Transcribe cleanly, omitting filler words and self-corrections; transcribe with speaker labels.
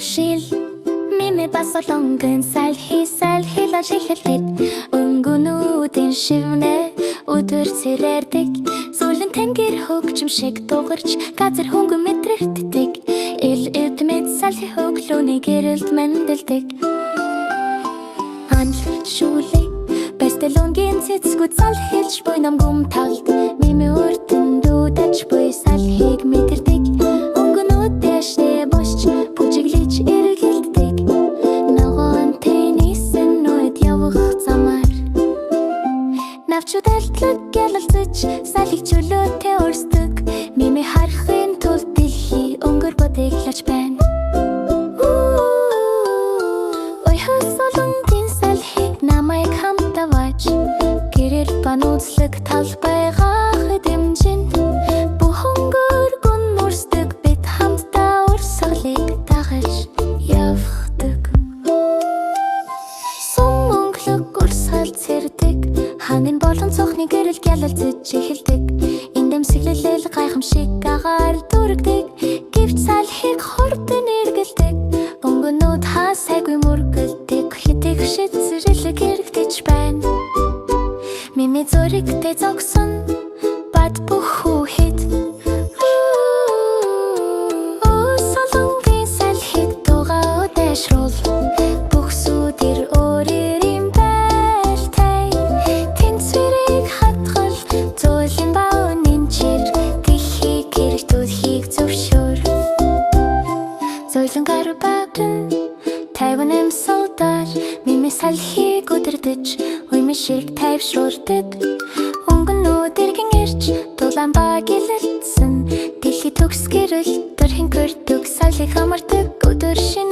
Speaker 1: Шил Мими бас солонгон салхи салхилаж эхэлдэг. Өнгөнүүдийн шивнэ өдөр цэрэрдэг. Сүүлэн тэнгэр хөгжим шиг дуугарч газар хөнгөн мэдрэгддэг. Ил эдмэд салхи хөглөөний гэрэлд мэндэлдэг. Анл шүлэг Бэстэлонгийн цэцгүүд салхилж буй нам гүм талд. Мими уртэн дүүдэж буй салхийг мэдэрдэг. Өнгөнүүд дэштэй босч бүжиглэж эргэлддэг. Ногоон теннисэн нүд явах замаар навчууд альтлаг гялалзаж салхийг чөлөөтэй өрсдөг. Мими харахын тулд дэлхий өнгөр бодиглаж байна. Уяхас солонгын салхи намайг хамт аваач. Гэрэл ба нууцлаг талбай гахад дэмжин. Бүх өнгөөр гүн нүрсдэг, бид хамтдаа урсгалыг дагаж явдаг. Сум мөнглөг урсгал цэрдэг. Ханын болон цонхны гэрэл гялалзаж эхэлдэг. Эндэмсэглэл гайхамшиг агаар дүрэгдэг. Гэвч салхийг хурдан эргэлдэг. Өнгөнүүд хаасайгүй мөргөлдөг. Хитэг шид зэрлэг эргэж байна. Миний зүрэгтэй зогсон бад бүх хүүхэд. Солонгын салхид дугаа удэшруул. Бүх сүдэр өөрийн юм байлтай. Тэнцвэрийг хадгал зөөлөн ба үнэн чир. Дэлхийг гэрэлтүүлэхийг зөвшөөр. Зөөлөн гар бадан 58 солдат мими салхийг удирдаж уйман шиг тайвшруурдаг. Өнгөнүүд эргэн ирж дулаан ба гэлэлтсэн. Дэлхий төгс гэрэл дөрхин көрдөг, салхийг хамардаг өдөр шинэ.